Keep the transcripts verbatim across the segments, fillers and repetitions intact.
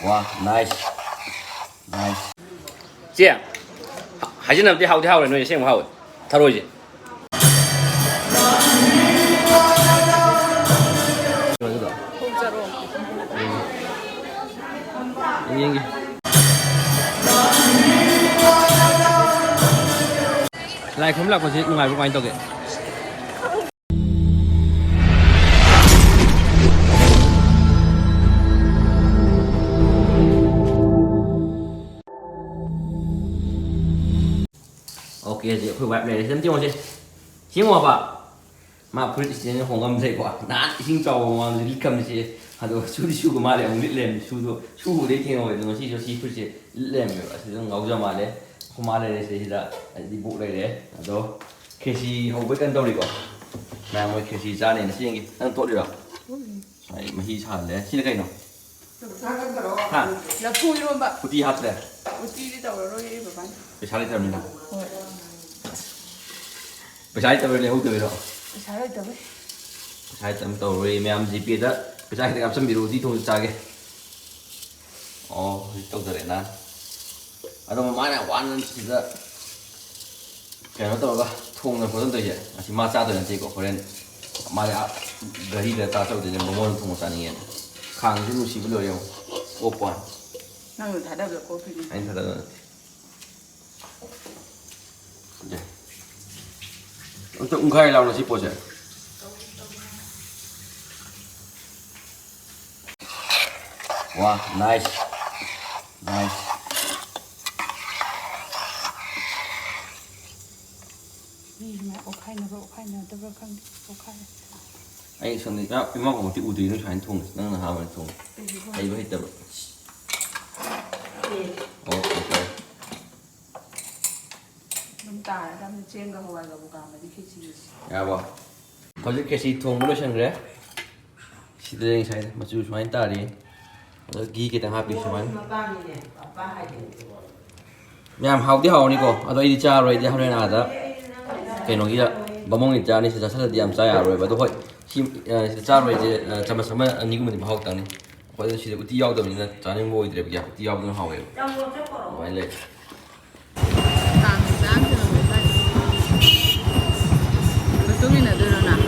ꯋꯥ, nice. Nice. ꯆꯦ, ꯍꯥꯏꯖꯤꯟꯅꯕꯗꯤ ꯍꯥꯎꯗꯤ ꯍꯥꯎꯔꯦ, ꯅꯣꯏ ꯑꯁꯦꯡꯕ ꯍꯥꯎꯋꯦ꯫ ꯊꯔꯣꯏꯁꯦ꯫ ꯌꯦꯡꯒꯦ꯫ ꯂꯥꯏ ꯈꯨꯔꯨꯝ ꯂꯥꯛꯄꯁꯤ ꯅꯨꯡꯉꯥꯏꯕ꯭ꯔꯣ, ꯀꯃꯥꯏꯅ ꯇꯧꯒꯦ? ꯑꯣꯀꯦ, ꯍꯧꯖꯤꯛ ꯑꯩꯈꯣꯏ ꯋꯥꯏꯞ ꯂꯩꯔꯦ꯫ ꯁꯤꯗ ꯑꯝꯇ ꯌꯦꯡꯉꯣꯁꯦ꯫ ꯁꯤ ꯌꯦꯡꯉꯣꯕ꯫ ꯃꯥ ꯐꯨꯔꯤꯠ ꯏꯁꯇꯦꯟꯗ ꯍꯣꯡꯉꯝꯗ꯭ꯔꯦꯀꯣ꯫ ꯅꯍꯥꯟ ꯏꯁꯤꯡ ꯆꯥꯎꯕ ꯃꯃꯥꯡꯗ ꯂꯤꯠꯈ꯭ꯔꯕꯅꯤ ꯁꯤ꯫ ꯑꯗꯣ ꯁꯨꯗꯤ ꯁꯨꯒ ꯃꯥꯜꯂꯦ, ꯑꯃꯨꯛ ꯂꯤꯠ ꯂꯩꯔꯝꯃꯤ꯫ ꯁꯨꯗꯣ ꯁꯨꯕꯗꯩ ꯊꯦꯡꯍꯧꯋꯦ꯫ ꯑꯗꯣ ꯉꯁꯤꯁꯨ ꯁꯤ ꯐꯨꯔꯤꯠꯁꯦ ꯂꯤꯠ ꯂꯩꯔꯝꯃꯦꯕ꯫ ꯑꯁꯤꯗ ꯑꯗꯨꯝ ꯉꯥꯎꯖ ꯃꯥꯜꯂꯦ꯫ ꯑꯩꯈꯣꯏ ꯃꯥ ꯂꯩꯔꯦ ꯁꯤꯗꯩꯁꯤꯗ꯫ ꯑꯗꯩꯗꯤ ꯕꯣꯛ ꯂꯩꯔꯦ꯫ ꯑꯗꯣ ꯈꯦꯆꯤ ꯍꯧꯕꯩ ꯀꯩꯅꯣ ꯇꯧꯔꯤꯀꯣ꯫ ꯃꯌꯥꯝ ꯃꯣꯏ ꯈꯦꯆꯤ ꯆꯥꯅꯦꯅ꯫ ꯁꯤ ꯌꯦꯡꯒꯦ꯫ ꯅꯪ ꯇꯣꯠꯂꯤꯔꯣ? ꯑꯩ ꯃꯍꯤ ꯁꯥꯍꯜꯂꯦ꯫ ꯁꯤꯅ ꯀꯩꯅꯣ? ꯍꯥ? ꯂꯐꯨ ꯏꯔꯣꯝꯕ꯫ ꯎꯇꯤ ꯍꯥꯞꯇ꯭ꯔꯦ? ꯎꯇꯤꯗꯤ ꯇꯧꯔꯔꯣꯏꯌꯦ ꯕꯕꯥꯅ꯫ ꯄꯩꯁꯥ ꯂꯩꯇ꯭ꯔꯕꯅꯤꯅ? ꯍꯣꯏ꯫ ꯄꯩꯁꯥ ꯂꯩꯇꯕꯩ ꯂꯩꯍꯧꯗꯕꯩꯔꯣ? ꯄꯩꯁꯥ ꯂꯩꯇꯕꯩ꯫ ꯄꯩꯁꯥ ꯂꯩꯇꯕ ꯇꯧꯔꯔꯣꯏ꯫ ꯃꯌꯥꯝ ꯖꯤꯄꯦꯗ ꯄꯩꯁꯥ ꯈꯤꯇꯪ ꯍꯥꯞꯆꯤꯟꯕꯤꯔꯣ, ꯎꯇꯤ ꯊꯣꯡ ꯆꯥꯒꯦ꯫ ꯑꯣ, ꯍꯧꯖꯤꯛ ꯇꯧꯖꯔꯦꯅ꯫ ꯑꯗꯣ ꯃꯃꯥꯅ ꯌꯥꯝ ꯋꯥꯅ ꯁꯤꯗ ꯀꯩꯅꯣ ꯇꯧꯔꯒ ꯊꯣꯡꯗꯅ ꯈꯣꯠꯇꯅ ꯇꯧꯔꯤꯁꯦ, ꯑꯁꯤ ꯃꯥ ꯆꯥꯗꯣꯏ ꯅꯠꯇꯦꯀꯣ꯫ ꯍꯣꯔꯦꯟ ꯃꯥꯗꯤ ꯑꯥ ꯒꯥꯔꯤꯗ ꯆꯥ ꯆꯧꯗꯣꯏꯅꯦ, ꯕꯥꯃꯣꯟ ꯊꯣꯡꯕ ꯆꯥꯅꯤꯡꯉꯦꯅ꯫ ꯈꯥꯡꯁꯤ ꯅꯨꯡꯁꯤꯕ ꯂꯣꯏꯔꯦ ꯌꯦꯡꯉꯣ, ꯀꯣꯞꯄ ꯋꯥꯅꯤ꯫ ꯅꯪꯅ ꯊꯥꯗꯕꯗ ꯀꯣꯞꯄꯤꯅꯤ꯫ ꯑꯩꯅ ꯊꯥꯗꯕ ꯅꯠꯇꯦ꯫ ꯁꯦ꯫ ꯑꯝꯇ ꯎꯪꯈꯥꯏ ꯂꯥꯎꯅ ꯁꯤ ꯄꯣꯠꯁꯦ꯫ ꯋꯥ, ꯅꯥꯏꯁ꯫ ꯅꯥꯏꯁ꯫ ꯃꯤ ꯁꯨꯃꯥꯏꯅ ꯑꯣꯠꯈꯥꯏꯅꯕ꯭ꯔꯥ ꯑꯣꯠꯈꯥꯏꯅꯗꯕ꯭ꯔꯥ ꯈꯪꯗꯦ꯫ ꯑꯣꯠꯈꯥꯏ꯫ ꯑꯩ ꯁꯣꯝꯗ ꯏꯃꯥ, ꯏꯃꯥ ꯈꯣꯡꯃꯛꯇꯤ ꯎꯗ꯭ꯔꯤ, ꯅꯣꯏ ꯁꯨꯃꯥꯏꯅ ꯊꯣꯡꯕꯁꯦ꯫ ꯅꯪꯅ ꯑꯍꯥꯟꯕꯅꯤ ꯊꯣꯡꯕ꯫ ꯑꯩꯁꯨ ꯈꯪꯗꯦ꯫ ꯍꯩꯕ ꯍꯩꯇꯕ꯫ ꯑꯦ꯫ ꯑꯣ, ꯑꯣ, ꯐꯔꯦ꯫ ꯑꯗꯨꯝ ꯇꯥꯔꯗꯕꯅꯤ, ꯆꯦꯡꯒ ꯍꯋꯥꯏꯒꯕꯨ ꯀꯥꯝꯃꯗꯤ ꯈꯦꯆꯤꯁꯦ꯫ ꯌꯥꯔꯕꯣ? ꯍꯧꯖꯤꯛ ꯈꯦꯆꯤ ꯊꯣꯡꯕ ꯂꯣꯏꯁꯟꯈ꯭ꯔꯦ꯫ ꯁꯤꯗ ꯉꯁꯥꯏ ꯃꯆꯨ ꯁꯨꯃꯥꯏꯅ ꯇꯥꯔꯤ꯫ ꯑꯗꯣ ꯘꯤ ꯈꯤꯇꯪ ꯍꯥꯞꯄꯤ ꯁꯨꯃꯥꯏꯅ꯫ ꯃꯌꯥꯝ ꯍꯥꯎꯗꯤ ꯍꯥꯎꯔꯅꯤꯀꯣ꯫ ꯑꯗꯣ ꯑꯩꯗꯤ ꯆꯥꯔꯣꯏ, ꯑꯩꯗꯤ ꯍꯣꯔꯦꯟ ꯑꯥꯗ ꯀꯩꯅꯣꯒꯤꯗ ꯕꯥꯃꯣꯟꯒꯤ ꯆꯥꯅꯤ꯫ ꯁꯤꯗ ꯆꯥꯁꯜꯂꯗꯤ ꯌꯥꯝ ꯆꯥ ꯌꯥꯔꯣꯏꯕ꯫ ꯑꯗꯣ ꯍꯣꯏ, ꯁꯤ, ꯑ, ꯁꯤꯗ ꯆꯥꯔꯣꯏꯁꯦ, ꯑ, ꯆꯥꯃꯁ ꯑꯃ ꯑꯅꯤꯒꯨꯝꯕꯗꯤ ꯃꯍꯥꯎ ꯇꯪꯅꯤ꯫ ꯍꯣꯏ, ꯁꯤꯗ ꯎꯇꯤ ꯌꯥꯎꯗꯕꯅꯤꯅ ꯆꯥꯅꯤꯡꯕ ꯑꯣꯏꯗ꯭ꯔꯦꯕ ꯀꯌꯥ꯫ ꯎꯇꯤ ꯌꯥꯎꯗꯅ ꯍꯥꯎꯋꯦꯕ꯫ ꯑꯗꯨꯃꯥꯏꯅ ꯂꯩ꯫ ꯀꯥꯡ ꯆꯥꯡꯁꯤꯅ ꯂꯣꯏ ꯆꯥꯏ꯫ ꯃꯇꯨꯡ ꯏꯟꯅꯗꯣꯏꯔꯣ ꯅꯪ?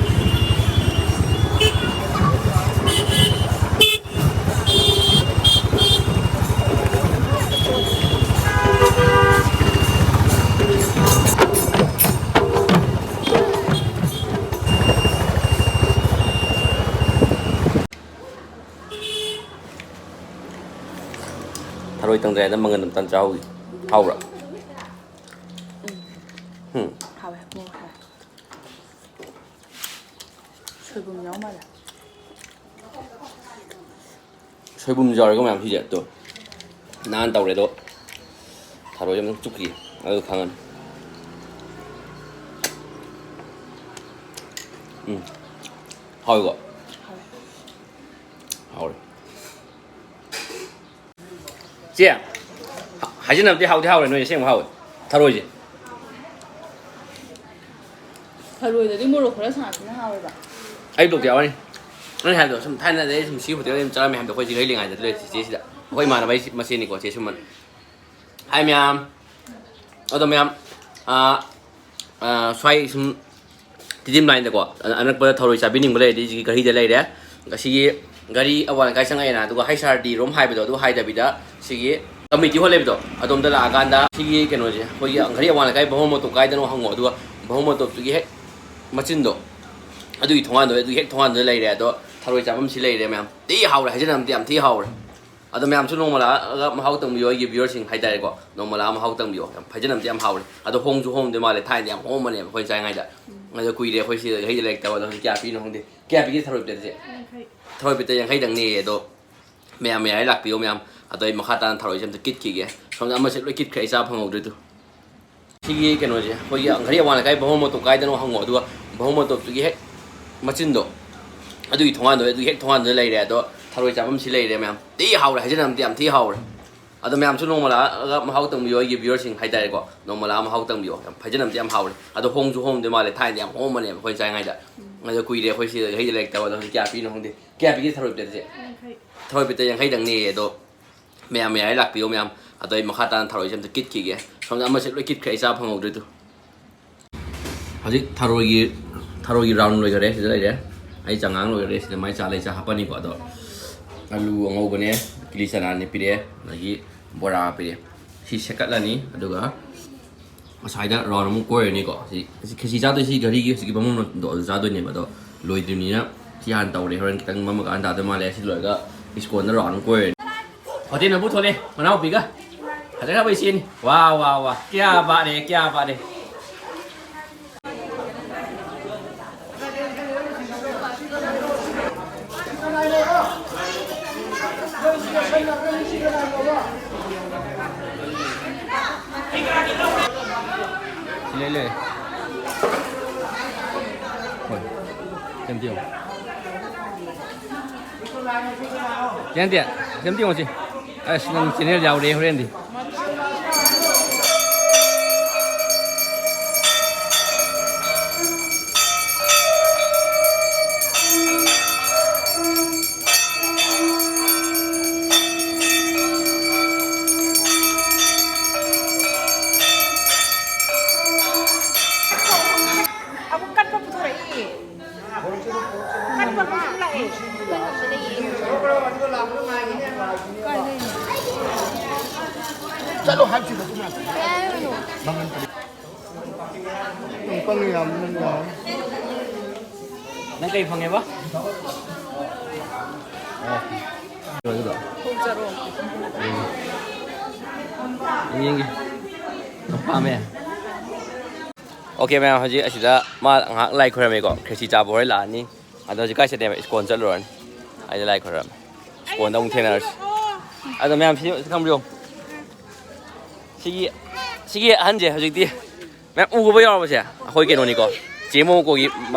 ꯊꯔꯣꯏ ꯇꯪꯖꯩ ꯍꯥꯏꯅ ꯃꯪꯒꯟ ꯑꯝꯇꯪ ꯆꯥꯍꯧꯈꯤ꯫ ꯍꯥꯎꯕ꯭ꯔꯥ? ꯎꯝ꯫ ꯍꯥꯎꯋꯦ꯫ ꯃꯣꯔꯣꯛ ꯍꯥꯎꯋꯦ꯫ ꯁꯣꯏꯕꯨꯝ ꯌꯥꯎ ꯃꯥꯜꯂꯦ꯫ ꯁꯣꯏꯕꯨꯝ ꯌꯥꯎꯔꯦꯀꯣ ꯃꯌꯥꯝ ꯁꯤꯁꯦ꯫ ꯇꯣ꯫ ꯅꯥꯟ ꯇꯧꯔꯦ ꯑꯗꯣ꯫ ꯊꯔꯣꯏꯁꯦ ꯑꯃꯨꯛ ꯆꯨꯞꯈꯤꯒꯦ꯫ ꯑꯗꯨ ꯈꯪꯉꯅꯤ꯫ ꯎꯝ꯫ ꯍꯥꯎꯋꯤꯀꯣ? ꯍꯥꯎꯔꯦ꯫ ꯆꯦ, ꯍꯥꯏꯖꯤꯟꯅꯕꯗꯤ ꯍꯥꯎꯗꯤ ꯍꯥꯎꯔꯦ ꯅꯣꯏ ꯑꯁꯦꯡꯕ ꯍꯥꯎꯋꯦ꯫ ꯊꯔꯣꯏꯁꯦ꯫ ꯊꯔꯣꯏꯗꯗꯤ ꯃꯣꯔꯣꯛ ꯈꯔ ꯁꯥꯍꯟꯕꯅ ꯍꯥꯎꯋꯦꯕ꯫ ꯑꯩ ꯕ꯭ꯂꯣꯛꯇ ꯌꯥꯎꯔꯅꯤ꯫ ꯅꯪ ꯍꯥꯏꯕꯗꯣ ꯁꯨꯝ ꯊꯥꯏꯅꯗꯩ ꯁꯨꯝ ꯁꯤ ꯍꯣꯇꯦꯜꯗ ꯑꯗꯨꯝ ꯆꯥꯔꯝꯃꯦ ꯍꯥꯏꯕꯗꯣ ꯑꯩꯈꯣꯏ ꯆꯤꯡꯈꯩ ꯂꯩꯉꯥꯏꯗ ꯂꯩꯔꯦ ꯆꯤꯆꯦꯁꯤꯗ꯫ ꯑꯩꯈꯣꯏ ꯏꯃꯥꯟꯅꯕ ꯑꯩ ꯃꯁꯦꯟꯅꯤꯀꯣ ꯆꯦ ꯁꯨꯃꯟ꯫ ꯍꯥꯏ ꯃꯌꯥꯝ꯫ ꯑꯗꯣ ꯃꯌꯥꯝ, ꯑꯥ, ꯑꯥ, ꯁ꯭ꯋꯥꯏ ꯁꯨꯝ ꯇꯤꯗꯤꯝ ꯂꯥꯏꯟꯗꯀꯣ, ꯑ-, ꯑꯅꯛꯄꯗ ꯊꯔꯣꯏ ꯆꯥꯕꯤꯅꯤꯡꯕ ꯂꯩꯔꯗꯤ ꯁꯤꯒꯤ ꯘꯔꯤꯗ ꯂꯩꯔꯦ꯫ ꯑꯁꯤꯒꯤ ꯘꯔꯤ ꯑꯋꯥꯡ ꯂꯩꯀꯥꯏ ꯆꯪꯉꯛꯑꯦꯅ, ꯑꯗꯨꯒ ꯍꯩꯁ ꯑꯥꯔ ꯗꯤ ꯔꯣꯝ ꯍꯥꯏꯕꯗꯣ ꯑꯗꯨ ꯍꯥꯏꯗꯕꯤꯗ ꯁꯤꯒꯤ ꯀꯝꯃ꯭ꯌꯨꯅꯤꯇꯤ ꯍꯣꯜ ꯂꯩꯕꯗꯣ ꯑꯗꯣꯝꯗ ꯂꯥꯛꯑꯀꯥꯟꯗ ꯁꯤꯒꯤ ꯀꯩꯅꯣꯁꯦ ꯑꯩꯈꯣꯏꯒꯤ ꯘꯔꯤ ꯑꯋꯥꯡ ꯂꯩꯀꯥꯏ ꯚꯥꯃꯣꯟ ꯃꯣꯇꯣꯞ ꯀꯥꯏꯗꯅꯣ ꯍꯪꯉꯣ, ꯑꯗꯨꯒ ꯚꯥꯃꯣꯟ ꯃꯣꯇꯣꯞꯇꯨꯒꯤ ꯍꯦꯛ ꯃꯆꯤꯟꯗꯣ ꯑꯗꯨꯒꯤ ꯊꯣꯡꯒꯥꯟꯗꯣ, ꯑꯗꯨꯒꯤ ꯍꯦꯛ ꯊꯣꯡꯒꯥꯟꯗꯨꯗ ꯂꯩꯔꯦ꯫ ꯑꯗꯣ ꯊꯔꯣꯏ ꯆꯥꯐꯝꯁꯤ ꯂꯩꯔꯦ ꯃꯌꯥꯝ꯫ ꯊꯤ ꯍꯥꯎꯔꯦ, ꯍꯥꯏꯖꯅꯕꯗꯤ ꯌꯥꯝ ꯊꯤ ꯍꯥꯎꯔꯦ꯫ ꯑꯗꯣ ꯃꯌꯥꯝꯁꯨ ꯅꯣꯡꯃ ꯂꯥꯛꯑꯒ ꯃꯍꯥꯎ ꯇꯪꯕꯤꯌꯣ, ꯑꯩꯒꯤ ꯚ꯭ꯌꯨꯋꯔꯁꯤꯡ ꯍꯥꯏꯇꯥꯔꯦꯀꯣ꯫ ꯅꯣꯡꯃ ꯂꯥꯛꯑꯒ ꯃꯍꯥꯎ ꯇꯪꯕꯤꯌꯣ꯫ ꯌꯥꯝ ꯐꯖꯅ ꯑꯝꯇ ꯌꯥꯝ ꯍꯥꯎꯔꯦ꯫ ꯑꯗꯣ ꯍꯣꯡꯁꯨ ꯍꯣꯡꯉꯝꯗꯣꯏ ꯃꯥꯜꯂꯦ꯫ ꯊꯥꯏꯅꯗꯤ ꯌꯥꯝ ꯍꯣꯡꯉꯝꯕꯅꯦꯕ ꯑꯩꯈꯣꯏꯅ ꯆꯥꯏꯉꯩꯗ꯫ ꯑꯗꯣ ꯀꯨꯏꯔꯦ ꯑꯩꯈꯣꯏ ꯁꯤꯗ ꯍꯩꯗ ꯂꯩꯔꯛꯇꯕ꯫ ꯑꯗꯣ ꯍꯧꯖꯤꯛ ꯀꯌꯥ ꯄꯤꯅꯣ ꯈꯪꯗꯦ꯫ ꯀꯌꯥ ꯄꯤꯒꯦ ꯊꯔꯣꯏ ꯄ꯭ꯂꯦꯠꯁꯦ? ꯊꯔꯣꯏ ꯄ꯭ꯂꯦꯠꯇ ꯌꯥꯡꯈꯩꯗꯪꯅꯦꯌꯦ꯫ ꯑꯗꯣ ꯃꯌꯥꯝ ꯌꯥꯏ ꯂꯥꯛꯄꯤꯌꯣ ꯃꯌꯥꯝ꯫ ꯑꯗꯣ ꯑꯩ ꯃꯈꯥ ꯇꯥꯅ ꯊꯔꯣꯏꯁꯦ ꯑꯝꯇ ꯀꯤꯠꯈꯤꯒꯦ꯫ ꯁꯣꯝꯗ ꯑꯃꯁꯦ ꯂꯣꯏ ꯀꯤꯠꯈ꯭ꯔꯦ, ꯑꯩ ꯆꯥ ꯐꯪꯍꯧꯗ꯭ꯔꯦ ꯑꯗꯨ꯫ ꯁꯤꯒꯤ ꯀꯩꯅꯣꯁꯦ ꯑꯩꯈꯣꯏꯒꯤ ꯘꯔꯤ ꯑꯋꯥꯡ ꯂꯩꯀꯥꯏ ꯚꯥꯃꯣꯟ ꯃꯣꯇꯣꯞ ꯀꯥꯏꯗꯅꯣ ꯍꯪꯉꯣ, ꯑꯗꯨꯒ ꯚꯥꯃꯣꯟ ꯃꯣꯇꯣꯞꯇꯨꯒꯤ ꯍꯦꯛ ꯃꯆꯤꯟꯗꯣ ꯑꯗꯨꯒꯤ ꯊꯣꯡꯒꯥꯟꯗꯣ, ꯑꯗꯨꯒꯤ ꯍꯦꯛ ꯊꯣꯡꯒꯥꯟꯗꯨꯗ ꯂꯩꯔꯦ꯫ ꯑꯗꯣ ꯊꯔꯣꯏ ꯆꯥꯐꯝꯁꯤ ꯂꯩꯔꯦ ꯃꯌꯥꯝ꯫ ꯊꯤ ꯍꯥꯎꯔꯦ, ꯍꯥꯏꯖꯅꯕꯗꯤ ꯌꯥꯝ ꯊꯤ ꯍꯥꯎꯔꯦ꯫ ꯑꯗꯣ ꯃꯌꯥꯝꯁꯨ ꯅꯣꯡꯃ ꯂꯥꯛꯑꯒ ꯃꯍꯥꯎ ꯇꯪꯕꯤꯌꯣ, ꯑꯩꯒꯤ ꯚ꯭ꯌꯨꯋꯔꯁꯤꯡ ꯍꯥꯏꯇꯥꯔꯦꯀꯣ꯫ ꯅꯣꯡꯃ ꯂꯥꯛꯑꯒ ꯃꯍꯥꯎ ꯇꯪꯕꯤꯌꯣ꯫ ꯌꯥꯝ ꯐꯖꯅ ꯑꯝꯇ ꯌꯥꯝ ꯍꯥꯎꯔꯦ꯫ ꯑꯗꯣ ꯍꯣꯡꯁꯨ ꯍꯣꯡꯉꯝꯗꯣꯏ ꯃꯥꯜꯂꯦ꯫ ꯊꯥꯏꯅꯗꯤ ꯌꯥꯝ ꯍꯣꯡꯉꯝꯕꯅꯦꯕ ꯑꯩꯈꯣꯏꯅ ꯆꯥꯏꯉꯩꯗ꯫ ꯑꯗꯣ ꯀꯨꯏꯔꯦ ꯑꯩꯈꯣꯏ ꯁꯤꯗ ꯍꯩꯗ ꯂꯩꯔꯛꯇꯕ, ꯑꯗꯣ ꯍꯧꯖꯤꯛ ꯀꯌꯥ ꯄꯤꯅꯣ ꯈꯪꯗꯦ꯫ ꯀꯌꯥ ꯄꯤꯒꯦ ꯊꯔꯣꯏ ꯄ꯭ꯂꯦꯠꯁꯦ? ꯌꯥꯡꯈꯩ꯫ ꯊꯔꯣꯏ ꯄ꯭ꯂꯦꯠꯇ ꯌꯥꯡꯈꯩꯗꯪꯅꯦꯌꯦ꯫ ꯑꯗꯣ ꯃꯌꯥꯝ ꯃꯌꯥꯝ ꯂꯥꯛꯄꯤꯌꯣ ꯃꯌꯥꯝ꯫ ꯑꯗꯣ ꯑꯩ ꯃꯈꯥ ꯇꯥꯅ ꯊꯔꯣꯏꯁꯦ ꯑꯝꯇ ꯀꯤꯠꯈꯤꯒꯦ꯫ ꯁꯣꯝꯗ ꯑꯃꯁꯦ ꯂꯣꯏ ꯀꯤꯠꯈ꯭ꯔꯦ, ꯑꯩ ꯆꯥ ꯐꯪꯍꯧꯗ꯭ꯔꯦ ꯇꯨ꯫ ꯍꯧꯖꯤꯛ ꯊꯔꯣꯏꯒꯤ, ꯊꯔꯣꯏꯒꯤ ꯔꯥꯎꯟ ꯂꯣꯏꯈꯔꯦ꯫ ꯁꯤꯗ ꯂꯩꯔꯦ꯫ ꯑꯩ ꯆꯉꯥꯡ ꯂꯣꯏꯈꯔꯦ꯫ ꯁꯤꯗ ꯃꯥꯏ ꯆꯥ ꯂꯩ ꯆꯥ ꯍꯥꯞꯄꯅꯤꯀꯣ꯫ ꯑꯗꯣ ꯑꯂꯨ ꯑꯉꯧꯕꯅꯦ, ꯀꯤꯂꯤ ꯆꯅꯥꯅꯦ ꯄꯤꯔꯛꯑꯦ, ꯑꯗꯒꯤ ꯕꯣꯔꯥ ꯄꯤꯔꯛꯑꯦ꯫ ꯁꯤ ꯁꯦꯠꯀꯠꯂꯅꯤ꯫ ꯑꯗꯨꯒ ꯉꯁꯥꯏꯗ ꯔꯥꯎꯟ ꯑꯃꯨꯛ ꯀꯣꯏꯔꯅꯤꯀꯣ꯫ ꯁꯤ, ꯁꯤ ꯈꯦꯆꯤ ꯆꯥꯗꯣꯏꯁꯤ ꯘꯔꯤꯒꯤ ꯍꯧꯖꯤꯛꯀꯤ ꯕꯥꯃꯣꯟꯗꯣ ꯑꯗꯨ ꯆꯥꯗꯣꯏꯅꯦꯕ꯫ ꯑꯗꯣ ꯂꯣꯏꯗ꯭ꯔꯤꯕꯅꯤꯅ ꯁꯤ ꯍꯥꯟꯅ ꯇꯧꯔꯦ꯫ ꯍꯣꯔꯦꯟ ꯈꯤꯇꯪ ꯃꯝꯃꯀꯥꯟꯗ ꯇꯥꯗꯣꯏ ꯃꯥꯜꯂꯦ꯫ ꯁꯤ ꯂꯣꯏꯔꯒ ꯏꯁꯀꯣꯟꯗ ꯔꯥꯎꯟ ꯑꯃꯨꯛ ꯀꯣꯏꯔꯅꯤ꯫ ꯍꯣꯇꯦꯜ ꯃꯄꯨ ꯊꯣꯛꯂꯦ ꯃꯅꯥꯎꯄꯤꯒ꯫ ꯐꯖꯈ꯭ꯔꯕ ꯏꯆꯦꯅꯤ꯫ ꯋꯥ, ꯋꯥ, ꯋꯥ꯫ ꯀꯌꯥ ꯕꯥꯠ ꯍꯦ, ꯀꯌꯥ ꯕꯥꯠ ꯍꯦ꯫ ꯂꯩ, ꯂꯩ꯫ ꯍꯣꯏ꯫ ꯁꯦꯝꯕꯤꯌꯣ꯫ ꯀꯦꯟꯗꯤ, ꯁꯦꯝꯕꯤꯌꯣ ꯁꯤ꯫ ꯑꯁ, ꯅꯪ ꯆꯦꯅꯦꯜ ꯌꯥꯎꯔꯦ ꯍꯣꯔꯦꯟꯗꯤ꯫ ꯑꯃꯨꯛ ꯀꯟꯕ ꯄꯨꯊꯣꯔꯛꯏ꯫ ꯀꯟꯕ ꯑꯃꯁꯨ ꯂꯥꯛꯑꯦ꯫ ꯀꯥꯏ ꯂꯩꯅꯣ? ꯆꯠꯂꯣ ꯍꯥꯏꯕꯁꯤꯗ ꯑꯗꯨꯝ ꯂꯥꯛꯑꯣ꯫ ꯀꯩ ꯍꯥꯏꯅꯣ? ꯃꯪꯒꯟ ꯄꯨꯔꯤ꯫ ꯅꯪ ꯄꯪꯉꯤ ꯌꯥꯝ ꯅꯪ ꯌꯥꯝ꯫ ꯅꯪ ꯀꯩ ꯐꯪꯉꯦꯕ? ꯑꯣ꯫ ꯈꯣꯡ ꯆꯠꯂꯣ꯫ ꯎꯝ꯫ ꯌꯦꯡꯒꯦ꯫ ꯌꯥꯝ ꯄꯥꯝꯃꯦ꯫ ꯑꯣꯀꯦ ꯃꯌꯥꯝ, ꯍꯧꯖꯤꯛ ꯑꯁꯤꯗ ꯃꯥ ꯉꯥꯏꯍꯥꯛ ꯂꯥꯏ ꯈꯣꯏꯔꯝꯃꯦꯀꯣ, ꯈꯦꯆꯤ ꯆꯥꯕ ꯍꯣꯔꯦꯟ ꯂꯥꯛꯑꯅꯤ꯫ ꯑꯗꯣ ꯍꯧꯖꯤꯛ ꯀꯥꯏ ꯆꯠꯇꯦꯕ? ꯏꯁꯀꯣꯟ ꯆꯠꯂꯨꯔꯅꯤ꯫ ꯑꯩꯗꯤ ꯂꯥꯏ ꯈꯣꯏꯔꯝꯃꯦ꯫ ꯏꯁꯀꯣꯟꯗ ꯑꯃꯨꯛ ꯊꯦꯡꯅꯔꯁꯤ꯫ ꯑꯗꯣ ꯃꯌꯥꯝ ꯁꯤ ꯈꯪꯕꯤꯌꯣ꯫ ꯁꯤꯒꯤ, ꯁꯤꯒꯤ ꯑꯍꯟꯁꯦ ꯍꯧꯖꯤꯛꯇꯤ ꯃꯌꯥꯝ ꯎꯕ ꯌꯥꯎꯔꯕꯁꯦ ꯑꯩꯈꯣꯏ ꯀꯩꯅꯣꯅꯤꯀꯣ, ꯆꯦ ꯃꯣꯃꯣꯀꯣꯒꯤ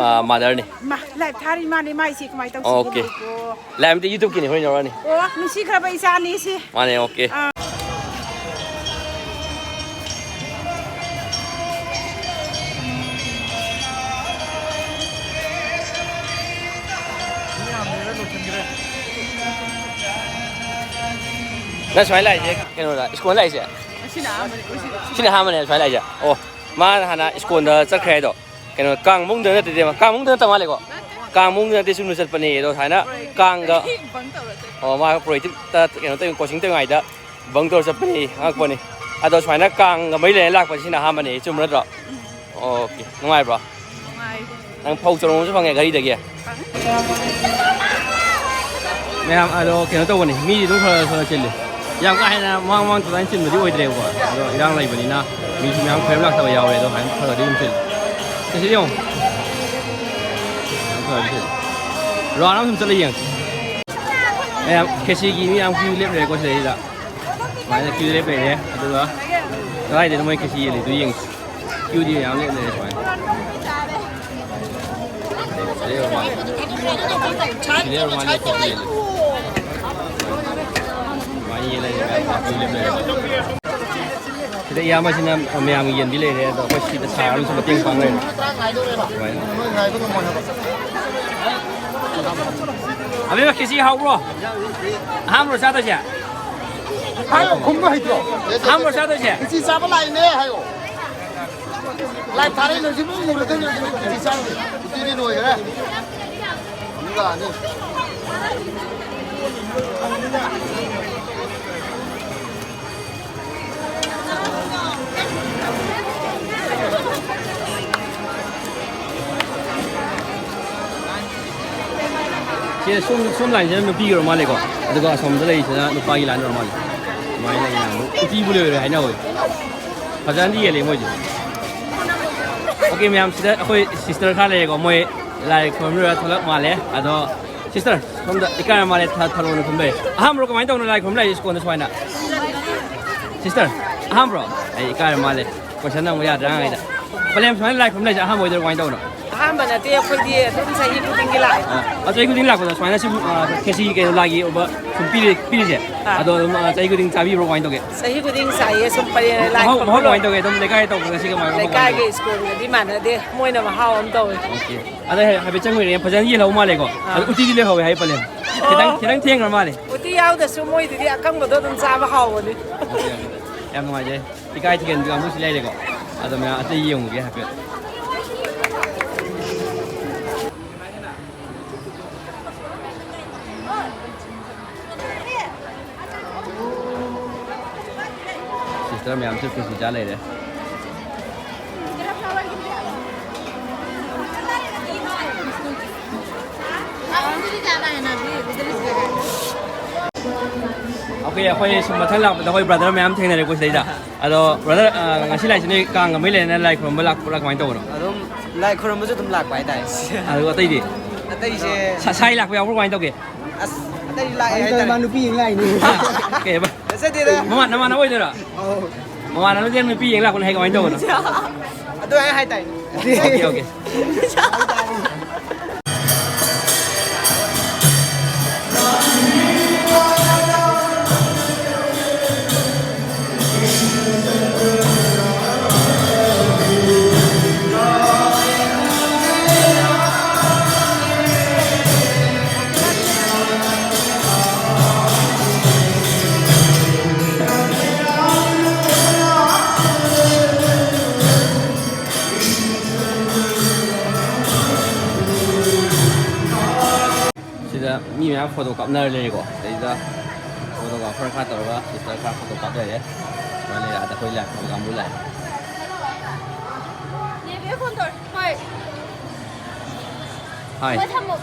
ꯃꯥꯗꯔꯅꯤ꯫ ꯃꯥ, ꯂꯥꯏꯚ ꯊꯥꯔꯤ ꯃꯥꯅꯦ, ꯃꯥꯏꯁꯦ ꯀꯃꯥꯏꯅ ꯇꯧꯁꯤꯒꯦ ꯑꯣꯀꯦ꯫ ꯂꯩꯀꯣ? ꯂꯥꯏꯚ ꯅꯠꯇꯦ, YouTubeꯀꯤꯅꯤ, ꯍꯣꯔꯦꯟ ꯌꯧꯔꯛꯑꯅꯤ꯫ ꯑꯣ, ꯅꯨꯡꯁꯤꯈ꯭ꯔꯕ ꯏꯆꯥꯅꯤ ꯁꯤ꯫ ꯃꯥꯅꯦ, ꯑꯣꯀꯦ꯫ ꯑꯥ꯫ ꯅꯪ ꯁꯨꯃꯥꯏꯅ ꯂꯥꯛꯏꯁꯦ ꯀꯩꯅꯣꯗ, ꯁ꯭ꯀꯨꯜ ꯂꯥꯛꯏꯁꯦ? ꯁꯤꯅ ꯑꯍꯥꯟꯕꯅꯦ, ꯁꯤꯅ ꯑꯍꯥꯟꯕꯅꯦ ꯁꯨꯃꯥꯏꯅ ꯂꯥꯛꯏꯁꯦ? ꯑꯣ, ꯃꯥꯅ ꯍꯥꯟꯅ ꯁ꯭ꯀꯨꯜꯗ ꯆꯠꯈ꯭ꯔꯦ ꯍꯥꯏꯗꯣ? ꯀꯩꯅꯣ, ꯀꯥꯡ ꯃꯅꯨꯡꯗ ꯅꯠꯇꯦ, ꯀꯥꯡ ꯃꯅꯨꯡꯗ ꯅꯠꯇ ꯃꯥꯜꯂꯦꯀꯣ? ꯀꯥꯡ ꯃꯅꯨꯡꯗ ꯅꯠꯇꯦ, ꯆꯨꯝꯅ ꯆꯠꯄꯅꯦ꯫ ꯑꯗꯣ ꯁꯨꯃꯥꯏꯅ ꯀꯥꯡꯒ, ꯑꯣ, ꯃꯥ ꯄ꯭ꯔꯣꯌꯦꯛꯇꯤꯞꯇ ꯀꯩꯅꯣ ꯇꯧꯔꯤ, ꯀꯣꯆꯤꯡ ꯇꯧꯔꯤꯉꯩꯗ ꯕꯪ ꯇꯧꯔ ꯆꯠꯄꯅꯦ, ꯑꯉꯛꯄꯅꯤ꯫ ꯑꯗꯣ ꯁꯨꯃꯥꯏꯅ ꯀꯥꯡꯒ ꯃꯔꯤ ꯂꯩꯅ ꯂꯥꯛꯄꯁꯦ ꯁꯤꯅ ꯑꯍꯥꯟꯕꯅꯦ, ꯆꯨꯝꯕ ꯅꯠꯇ꯭ꯔꯣ? ꯑꯣꯀꯦ, ꯅꯨꯡꯉꯥꯏꯕ꯭ꯔꯣ? ꯅꯨꯡꯉꯥꯏ꯫ ꯅꯪ ꯐꯧ ꯆꯔꯣꯡ ꯑꯃꯁꯨ ꯐꯪꯉꯦ ꯘꯔꯤꯗꯒꯤ꯫ ꯐꯪꯉꯦ꯫ ꯃꯌꯥꯝ, ꯑꯗꯣ ꯀꯩꯅꯣ ꯇꯧꯕꯅꯤ, ꯃꯤꯗꯤ ꯑꯗꯨꯝ ꯈꯔ ꯈꯔ ꯆꯤꯜꯂꯤ꯫ ꯌꯥꯝ ꯀꯥ ꯍꯦꯟꯅ ꯃꯃꯥꯡ ꯃꯃꯥꯡ ꯑꯗꯨꯃꯥꯏꯅ ꯆꯤꯟꯕꯗꯤ ꯑꯣꯏꯗ꯭ꯔꯦꯕꯀꯣ꯫ ꯑꯗꯣ ꯏꯔꯥꯡ ꯂꯩꯕꯅꯤꯅ ꯃꯤꯁꯨ ꯃꯌꯥꯝ ꯈꯣꯏꯔꯝ ꯂꯥꯛꯇꯕ ꯌꯥꯎꯔꯦ꯫ ꯑꯗꯣ ꯍꯥꯏꯅ ꯈꯔ ꯈꯔꯗꯤ ꯑꯗꯨꯝ ꯆꯤꯜꯂꯤ꯫ ꯁꯤꯗꯤ ꯌꯦꯡꯉꯣ꯫ ꯌꯥꯝ ꯈꯔꯗꯤ ꯆꯤꯜꯂꯤ꯫ ꯔꯥꯎꯟ ꯑꯃ ꯁꯨꯝ ꯆꯠꯂ ꯌꯦꯡꯉꯁꯤ꯫ ꯃꯌꯥꯝ ꯈꯦꯆꯤꯒꯤ ꯃꯤ ꯌꯥꯝ ꯀ꯭ꯌꯨ ꯂꯦꯞ ꯂꯩꯔꯦꯀꯣ ꯁꯤꯗꯩꯗ꯫ ꯁꯨꯃꯥꯏꯅ ꯀ꯭ꯌꯨ ꯂꯦꯞ ꯂꯩꯔꯦ꯫ ꯑꯗꯨꯒ ꯀꯗꯥꯏꯗꯅꯣ ꯃꯣꯏ ꯈꯦꯆꯤ ꯌꯦꯜꯂꯤꯗꯨ ꯌꯦꯡꯁꯤ꯫ ꯀ꯭ꯌꯨꯗꯤ ꯌꯥꯝ ꯂꯦꯞꯅꯔꯦ ꯁꯨꯃꯥꯏꯅ꯫ ꯁꯤꯗꯩ ꯑꯣꯏꯔ ꯃꯥꯜꯂꯦ꯫ ꯁꯤꯗꯩ ꯑꯣꯏꯔ ꯃꯥꯜꯂꯦ ꯈꯦꯆꯤ ꯌꯦꯜꯂꯤ꯫ ꯁꯨꯃꯥꯏꯅ ꯌꯦꯜꯂꯦ, ꯃꯌꯥꯝ ꯀ꯭ꯌꯨ ꯂꯦꯞꯅꯔꯦ꯫ ꯁꯤꯗ ꯏꯌꯥꯝꯕꯁꯤꯅ ꯃꯌꯥꯝꯒꯤ ꯌꯦꯟꯕꯤ ꯂꯩꯔꯦ, ꯑꯗꯣ ꯑꯩꯈꯣꯏ ꯁꯤꯗ ꯁꯥꯔ ꯑꯃꯁꯨ ꯃꯇꯦꯡ ꯄꯥꯡ ꯂꯩꯔꯦ꯫ ꯁꯨꯃꯥꯏꯅ꯫ ꯑꯕꯦꯝꯃ, ꯈꯦꯆꯤ ꯍꯥꯎꯕ꯭ꯔꯣ? ꯑꯍꯥꯟꯕ꯭ꯔꯣ ꯆꯥꯗꯣꯏꯁꯦ? ꯍꯥꯏꯌꯣ, ꯈꯨꯝꯕ ꯍꯩꯇ꯭ꯔꯣ? ꯑꯍꯥꯟꯕ꯭ꯔꯣ ꯆꯥꯗꯣꯏꯁꯦ? ꯈꯦꯆꯤ ꯆꯥꯕ ꯂꯥꯛꯏꯅꯦ ꯍꯥꯏꯌꯣ꯫ ꯂꯥꯏꯚ ꯊꯥꯔꯛꯏ ꯂꯣꯏꯁꯤ ꯃꯨꯛ ꯃꯨꯔꯗꯣꯏꯅꯦ ꯍꯧꯖꯤꯛ ꯈꯦꯆꯤ ꯆꯥꯕꯒꯤ꯫ ꯎꯇꯤꯗꯤ ꯂꯣꯏꯈ꯭ꯔꯦ꯫ ꯑꯃꯨꯛ ꯂꯥꯛꯑꯅꯤ꯫ ꯁꯤ ꯁꯣꯝ, ꯁꯣꯝ ꯂꯥꯏꯟꯁꯤꯅ ꯅꯨꯄꯤꯒꯤ ꯑꯣꯏꯔ ꯃꯥꯜꯂꯦꯀꯣ, ꯑꯗꯨꯒ ꯑꯁꯣꯝꯗ ꯂꯩꯔꯤꯁꯤꯅ ꯅꯨꯄꯥꯒꯤ ꯂꯥꯏꯟ ꯑꯣꯏꯔ ꯃꯥꯜꯂꯦ꯫ ꯑꯗꯨꯃꯥꯏꯅ ꯌꯥꯝ ꯎꯇꯤꯕꯨ ꯂꯣꯏꯔꯦ ꯍꯥꯏꯅꯍꯧꯋꯤ꯫ ꯐꯖꯅꯗꯤ ꯌꯦꯜꯂꯦ ꯃꯣꯏꯁꯦ꯫ ꯑꯣꯀꯦ, ꯃꯌꯥꯝ, ꯁꯤꯗ ꯑꯩꯈꯣꯏ ꯁꯤꯁꯇꯔ ꯈꯔ ꯂꯩꯌꯦꯀꯣ, ꯃꯣꯏ ꯂꯥꯏ ꯈꯨꯔꯨꯝ ꯂꯣꯏꯔ ꯊꯣꯛꯂꯛ ꯃꯥꯜꯂꯦ꯫ ꯑꯗꯣ ꯁꯤꯁꯇꯔ, ꯁꯣꯝꯗ ꯏꯀꯥꯏꯔ ꯃꯥꯜꯂꯦ, ꯊ-, ꯊꯔꯣꯅ ꯈꯨꯝꯕꯩ꯫ ꯑꯍꯥꯟꯕ꯭ꯔꯣ, ꯀꯃꯥꯏꯅ ꯇꯧꯅꯣ ꯂꯥꯏ ꯈꯨꯔꯨꯝ ꯂꯥꯛꯏꯁꯦ ꯁ꯭ꯀꯣꯟꯗ ꯁꯨꯃꯥꯏꯅ? ꯁꯤꯁꯇꯔ, ꯑꯍꯥꯟꯕ꯭ꯔꯣ? ꯑꯩ ꯏꯀꯥꯏꯔ ꯃꯥꯜꯂꯦ꯫ ꯀꯣꯏꯁꯟ ꯍꯪꯕ ꯌꯥꯗ꯭ꯔꯥ ꯑꯉꯥꯡꯈꯩꯗ? ꯄꯂꯦꯝ, ꯁꯨꯃꯥꯏꯅ ꯂꯥꯏ ꯈꯨꯔꯨꯝ ꯂꯩꯁꯦ ꯑꯍꯥꯟꯕ ꯑꯣꯏꯗꯣꯏꯔꯣ, ꯀꯃꯥꯏꯅ ꯇꯧꯕꯅꯣ? ꯑꯍꯥꯟꯕ ꯅꯠꯇꯦ, ꯑꯩꯈꯣꯏꯗꯤ ꯑꯗꯨꯝ ꯆꯍꯤ ꯈꯨꯗꯤꯡꯒꯤ ꯂꯥꯛꯑꯦ꯫ ꯑ, ꯑ, ꯆꯍꯤ ꯈꯨꯗꯤꯡ ꯂꯥꯛꯄꯗ ꯁꯨꯃꯥꯏꯅ ꯁꯨꯝ, ꯑ, ꯈꯦꯆꯤ ꯀꯩꯅꯣ ꯂꯥꯛꯏ, ꯑꯣꯕ ꯁꯨꯝ ꯄꯤꯔꯤ-, ꯄꯤꯔꯤꯁꯦ꯫ ꯑꯥ꯫ ꯑꯗꯣ ꯑꯗꯨꯝ, ꯑ, ꯆꯍꯤ ꯈꯨꯗꯤꯡ ꯆꯥꯕꯤꯕ꯭ꯔꯣ, ꯀꯃꯥꯏꯅ ꯇꯧꯒꯦ? ꯆꯍꯤ ꯈꯨꯗꯤꯡ ꯆꯥꯏꯌꯦ, ꯁꯨꯝ ꯄꯔꯦꯡ ꯂꯥꯏ ꯃꯍꯥꯎ, ꯈꯨꯔꯨꯝꯕ ꯃꯍꯥꯎ ꯂꯣꯏ-, ꯀꯃꯥꯏꯅ ꯇꯧꯒꯦ? ꯑꯗꯨꯝ ꯂꯩꯀꯥꯏ ꯇꯧꯕꯒ ꯁꯤꯒ ꯃꯥꯟꯅꯕ꯭ꯔꯣ, ꯀꯃꯥꯏꯅ ꯂꯩꯀꯥꯏꯒꯤ ꯇꯧꯒꯦ? ꯁ꯭ꯀꯨꯜꯒꯗꯤ ꯃꯥꯟꯅꯗꯦ, ꯃꯣꯏꯅ ꯃꯍꯥꯎ ꯑꯃ ꯇꯧꯋꯦ꯫ ꯑꯣꯀꯦ꯫ ꯑꯗ ꯍꯥꯏ-, ꯍꯥꯏꯐꯦꯠ ꯆꯪꯉꯨꯏꯔꯦ, ꯐꯖꯅ ꯌꯦꯜꯍꯧ ꯃꯥꯜꯂꯦꯀꯣ꯫ ꯑꯗ ꯑꯣ꯫ ꯎꯇꯤꯗꯤ ꯂꯩꯍꯧꯋꯦ ꯍꯥꯏ ꯄꯂꯦꯝ꯫ ꯑꯣ꯫ ꯈꯤꯇꯪ, ꯈꯤꯇꯪ ꯊꯦꯡꯈ꯭ꯔ ꯃꯥꯜꯂꯦ꯫ ꯎꯇꯤ ꯌꯥꯎꯗꯁꯨ ꯃꯣꯏꯗꯨꯗꯤ ꯑꯀꯪꯕꯗꯣ ꯑꯗꯨꯝ ꯆꯥꯕ ꯍꯥꯎꯕꯅꯤ꯫ Okay, okay. ꯌꯥꯝ ꯅꯨꯡꯉꯥꯏꯖꯩ꯫ ꯏꯀꯥꯏ ꯊꯤꯒꯟꯕꯤ ꯀꯥꯡꯕꯨꯁꯨ ꯂꯩꯔꯦꯀꯣ꯫ ꯑꯗꯣ ꯃꯌꯥꯝ ꯑꯇꯩ ꯌꯦꯡꯉꯨꯒꯦ ꯍꯥꯏꯐꯦꯠ꯫ Sister ꯃꯌꯥꯝꯁꯨ ꯈꯦꯆꯤ ꯆꯥ ꯂꯩꯔꯦ꯫ ꯑꯣꯀꯦ, ꯑꯩꯈꯣꯏ ꯁꯨꯝ ꯃꯊꯪ ꯂꯥꯛꯄꯗ ꯑꯩꯈꯣꯏ brother ꯃꯌꯥꯝ ꯊꯦꯡꯅꯔꯦꯀꯣ ꯁꯤꯗꯩꯗ꯫ ꯑꯗꯣ brother, ꯑ, ꯉꯁꯤ ꯂꯥꯛꯏꯁꯦ ꯅꯣꯏ ꯀꯥꯡꯒ ꯃꯔꯤ ꯂꯩꯅꯅ ꯂꯥꯏ ꯈꯨꯔꯨꯝꯕ ꯂꯥꯛꯄ꯭ꯔꯥ, ꯀꯃꯥꯏꯅ ꯇꯧꯕꯅꯣ? ꯑꯗꯨꯝ ꯂꯥꯏ ꯈꯨꯔꯨꯝꯕꯁꯨ ꯑꯗꯨꯝ ꯂꯥꯛꯄ ꯍꯥꯏꯇꯥꯔꯦ꯫ ꯑꯗꯨꯒ ꯑꯇꯩꯗꯤ? ꯑꯇꯩꯁꯦ ꯁ-, ꯁꯥꯏ ꯂꯥꯛꯄ ꯌꯥꯎꯕ꯭ꯔꯣ, ꯀꯃꯥꯏꯅ ꯇꯧꯒꯦ? ꯑꯁ, ꯑꯇꯩ ꯂꯥꯛꯑꯦ ꯍꯥꯏꯇꯥꯔꯦ꯫ ꯃꯥ ꯅꯨꯄꯤ ꯌꯦꯡ ꯂꯥꯛꯏꯅꯦ꯫ ꯀꯩ ꯍꯥꯏꯕ? ꯅꯠꯆꯗꯦꯗ꯫ ꯃꯃꯥ-, ꯅꯃꯥꯟꯅꯕ ꯑꯣꯏꯗꯣꯏꯔꯣ? ꯑꯧ꯫ ꯃꯃꯥꯟꯅꯕꯗꯤ ꯅꯨꯄꯤ ꯌꯦꯡ ꯂꯥꯛꯄꯅꯦ ꯍꯥꯏ, ꯀꯃꯥꯏꯅ ꯇꯧꯕꯅꯣ? ꯑꯗꯨ ꯑꯩ ꯍꯥꯏꯇꯥꯔꯦ꯫ Okay, okay. ꯁꯤꯗ ꯃꯤ ꯃꯌꯥꯝ photo ꯀꯥꯞꯅꯔ ꯂꯩꯔꯦꯀꯣ꯫ ꯁꯤꯗꯩꯗ photographer ꯈꯔ ꯇꯧꯔꯒ sister ꯈꯔ photo ꯀꯥꯞ ꯂꯩꯔꯦ꯫ ꯁꯨꯃꯥꯏꯅ ꯂꯩꯔꯦ꯫ ꯑꯗ ꯑꯩꯈꯣꯏ ꯂꯥꯏ ꯈꯨꯔꯨꯝꯕ ꯀꯥꯡꯕꯨ ꯂꯥꯛꯑꯦ꯫ ꯅꯦꯕꯦ phone ꯇꯧꯔꯦ꯫ ꯍꯣꯏ꯫ ꯍꯥꯏ꯫ ꯊꯝꯃꯣ, ꯊꯝꯃꯣ꯫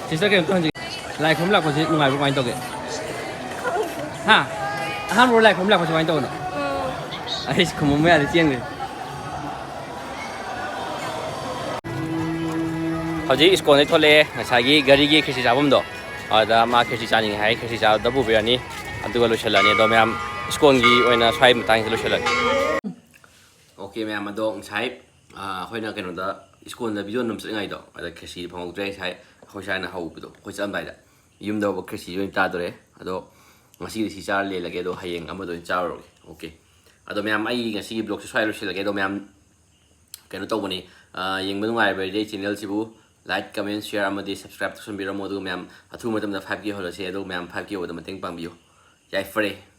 Sister, ꯀꯩꯅꯣꯝꯇ ꯍꯪꯖꯒꯦ꯫ ꯂꯥꯏ ꯈꯨꯔꯨꯝꯕ ꯂꯥꯛꯄꯁꯤ ꯅꯨꯡꯉꯥꯏꯕ꯭ꯔꯣ, ꯀꯃꯥꯏꯅ ꯇꯧꯒꯦ? ꯍꯥ? ꯑꯍꯥꯟꯕꯔꯣ ꯂꯥꯏ ꯈꯨꯔꯨꯝꯕ ꯂꯥꯛꯄꯁꯤ, ꯀꯃꯥꯏꯅ ꯇꯧꯕꯅꯣ? ꯎꯝ꯫ ꯑꯩꯁ ꯈꯨꯝꯃꯝꯕ ꯌꯥꯗꯦ, ꯆꯦꯟꯈ꯭ꯔꯦ꯫ ꯍꯧꯖꯤꯛ ꯁ꯭ꯀꯣꯟꯗꯩ ꯊꯣꯛꯂꯛꯑꯦ, ꯉꯁꯥꯏꯒꯤ ꯘꯔꯤꯒꯤ ꯈꯦꯆꯤ ꯆꯥꯐꯝꯗꯣ, ꯑꯗꯨꯗ ꯃꯥ ꯈꯦꯆꯤ ꯆꯥꯅꯤꯡꯉꯦ ꯍꯥꯏ, ꯈꯦꯆꯤ ꯆꯥꯕꯗ ꯄꯨꯕꯤꯔꯅꯤ, ꯑꯗꯨꯒ ꯂꯣꯏꯁꯤꯜꯂꯅꯤ꯫ ꯑꯗꯣ ꯃꯌꯥꯝ, ꯁ꯭ꯀꯣꯟꯒꯤ ꯑꯣꯏꯅ ꯁ꯭ꯋꯥꯏ ꯃꯇꯥꯡꯁꯤꯗ ꯂꯣꯏꯁꯤꯜꯂꯒꯦ꯫ ꯑꯣꯀꯦ ꯃꯌꯥꯝ, ꯑꯗꯣ ꯉꯁꯥꯏ ꯑꯩꯈꯣꯏꯅ ꯀꯩꯅꯣꯗ ꯁ꯭ꯀꯨꯜꯗ ꯚꯤꯗꯤꯑꯣ ꯅꯝ ꯆꯠꯂꯤꯉꯩꯗꯣ, ꯑꯗ ꯈꯦꯆꯤ ꯐꯪꯍꯧꯗ꯭ꯔꯦ꯫ ꯉꯁꯥꯏ ꯑꯩꯈꯣꯏ ꯁꯥꯏꯅ ꯍꯧꯕꯗꯣ, ꯑꯩꯈꯣꯏ ꯆꯠꯂꯝꯗꯥꯏꯗ ꯌꯨꯝꯗ ꯍꯧꯕ ꯈꯦꯆꯤ ꯑꯣꯏꯅ ꯆꯥꯗꯣꯔꯦ꯫ ꯑꯗꯣ ꯉꯁꯤꯒꯤꯗꯤ ꯁꯤ ꯆꯥꯔ ꯂꯦꯜꯂꯒꯦ, ꯑꯗꯣ ꯍꯌꯦꯡ ꯑꯃꯗ ꯑꯣꯏꯅ ꯆꯥꯔꯨꯔꯒꯦ꯫ ꯑꯣꯀꯦ, ꯑꯗꯣ ꯃꯌꯥꯝ, ꯑꯩ ꯉꯁꯤꯒꯤ ꯕ꯭ꯂꯣꯒꯁꯦ ꯁ꯭ꯋꯥꯏ ꯂꯣꯏꯁꯤꯜꯂꯒꯦ꯫ ꯑꯗꯣ ꯃꯌꯥꯝ, ꯀꯩꯅꯣ ꯇꯧꯕꯅꯤ, ꯌꯦꯡꯕ ꯅꯨꯡꯉꯥꯏꯔꯕꯗꯤ ꯑꯩ ꯆꯦꯅꯦꯜꯁꯤꯕꯨ like, comment, share ꯑꯃꯗꯤ subscribe ꯇꯧꯁꯟꯕꯤꯔꯝꯃꯣ꯫ ꯑꯗꯨꯒ ꯃꯌꯥꯝ, ꯑꯊꯨꯕ ꯃꯇꯝꯗ five K ꯍꯣꯜꯂꯁꯦ꯫ ꯑꯗꯨꯒ ꯃꯌꯥꯝ, five K ꯍꯣꯜꯗ ꯃꯇꯦꯡ ꯄꯥꯡꯕꯤꯌꯨ꯫ ꯌꯥꯏꯐꯔꯦ꯫